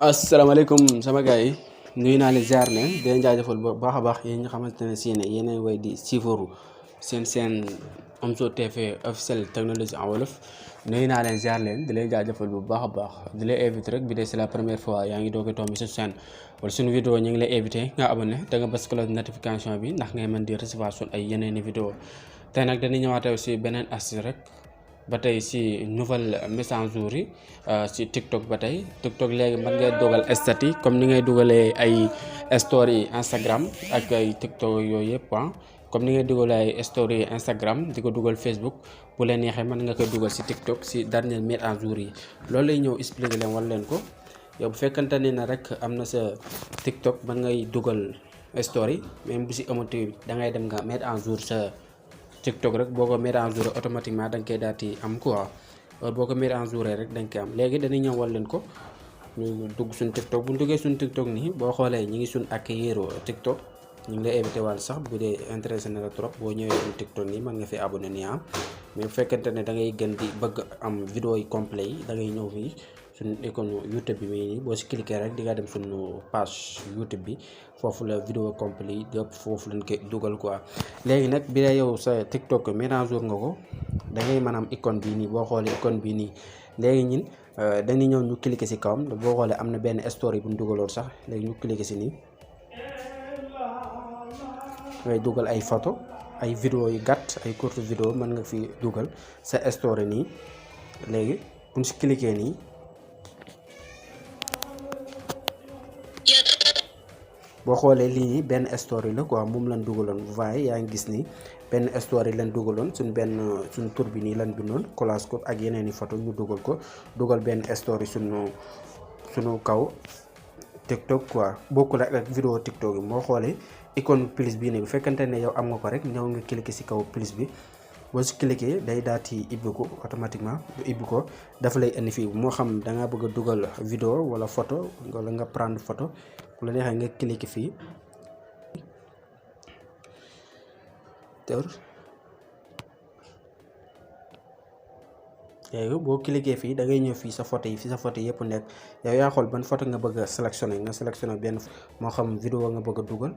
asalaamaaleykum sama gars yi nuyu naa leen ziar ne di leen jaajëfal bu baax a baax yéen nga xamante ne si ne yéenay way di siifaru seen Omzo TV officiel technologie en wolof nuyu naa leen ziar leen di leen jaajëfal bu baax a baax di leen invité rek bi dee c'est la première fois yaa ngi doog a tombé sur chaîne wala suñu vidéo ñu ngi lay invité nga abonné da nga bës cloche notification bi ndax ngay mën di recevoir suñ ay yeneeni vidéo tey nag dañuy ñëwaat aussi beneen astuce rek ba tey si nouvelle mise à jour yi si TikTok ba tey TikTok léegi mën ngay dogal statut comme ni ngay dugalee ay story Instagram ak ay TikTok yooyu yëpp comme ni ngay dugalee ay story Instagram di ko dugal Facebook bu leen neexee mën nga koy dugal si TikTok si dernière mise à jour yi loolu lay ñëw expliquer leen wala leen ko yow bu fekkante ne na rek am na sa TikTok mën ngay dugal story même bu si amati da ngay dem nga mettre à jour sa TikTok rek boo ko mettre en jour automatiquement da nga koy daal di am quoi boo ko mettre en jour rek da nga koy am léegi dañuy ñëwal leen ko ñu dugg suñ TikTok bu ñu duggee suñ TikTok nii boo xoolee ñi ngi suñ ak yéero TikTok ñu ngi lay invité wàll sax bu dee intéressé na la trop boo ñëwee suñ TikTok nii mën nga fi abonné nii mais bu fekkente ne da ngay gën di bëgg am vidéo yi complet yi da ngay ñëw fii suñ icône YouTube bi muy nii boo si cliquer rek di nga dem suñu page YouTube bi foofu la vidéo complet yi yëpp foofu lañ koy dugal quoi léegi nag bi la yow sa TikTok mise à jour nga ko da ngay mën a am icône bii nii boo xoolee icône bii nii léegi ñun dañuy ñëw ñu cliquer si kawam boo xoolee am na benn story bu ñu dugaloon sax léegi ñu cliquer si nii ngay dugal ay photo ay vidéo yu gàtt ay courte vidéo mën nga fi dugal sa story nii léegi buñ si cliquer nii boo xoolee lii nii benn story la quoi moom lañ dugaloon vous voyez yaa ngi gis nii benn story lañ dugaloon suñ tur bi nii lañ bindoon collage ko ak yeneen i photo ñu dugal ko dugal benn story suñu kaw TikTok quoi bokkul ak vidéo TikTok yi moo xoolee icône plus bii nii bu fekkante ne yow am nga ko rek ñëw nga cliquer ci kaw plus bi boo si cliquer day daal di ibbi ko automatiquement bu ibbi ko dafa lay indi fii moo xam da ngaa bëgg a dugal vidéo wala photo wala nga prendre photo bu la neexee nga cliquer fii léegi boo cliquer fii da ngay ñëw fii sa photo yi fi sa photo yëpp nekk yow yaa xool ban photo nga bëgg a sélectionné nga sélectionné benn moo xam vidéo nga bëgg a dugal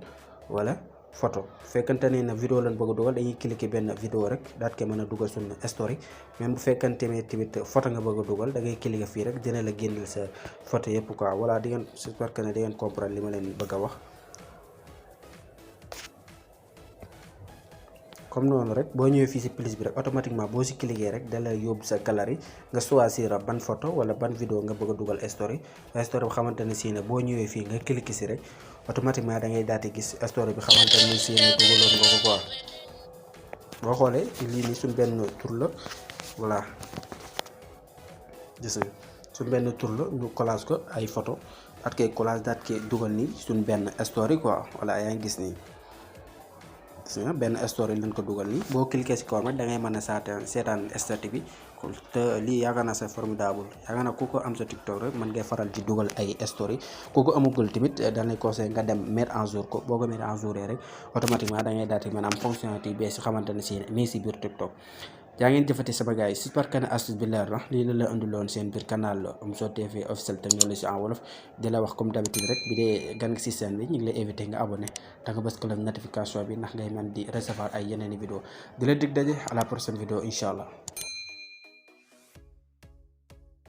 wala photo fekkante ne na vidéo lañ bëgg a dugal dañuy cliquer benn vidéo rek daat koy mën a dugal suñu story même bu fekkante ne tamit photo nga bëgg a dugal da ngay cliquer fii rek dina la génneel sa photo yëpp quoi voilà di ngeen j'espère que ne da ngeen comprendre li ma leen bëgg a wax comme noonu rek boo ñëwee fii si plus bi rek automatiquement boo si cliquer rek da lay yóbbu sa galerie nga choisir ban photo wala ban vidéo nga bëgg a dugal story bu xamante ne si ne boo ñëwee fii nga cliquer si rek automatiquement da ngay daal di gis story bi xamante ne si ne dugaloon nga ko quoi boo xoolee lii nii suñ benn tur la voilà gis nga suñ benn tur la ñu collage ko ay photo daat koy collage daat koy dugal nii suñ benn story quoi voilà yaa ngi gis nii benn story lañ ko dugal nii boo cliquer ci kawam rek da ngay mën a seetaan statut bi te lii yaakaar naa c'est formidable yaakaar naa ku ko am sa TikTok rek mën ngay faral di dugal ay story ku ko amagul tamit dañuy conseil nga dem mettre en jour ko boo ko mettre en jour rek automatiquement da ngay daal di mën a am fonctionnalité yi bees si xamante ne si nii si biir TikTok yaa ngeen jëfati sama gars yi j'espère que ne astuce bi leer na lii la la indiloon seen biir canal Omzo TV officiel technologie en wolof di la wax comme d'habitude rek bi dee gan nga si chaîne bi ñu ngi lay invité nga abonné da nga bës cloche notification bi ndax ngay mën di recevoir ay yeneen i vidéo di la dig daje à la prochaine vidéo incha allah.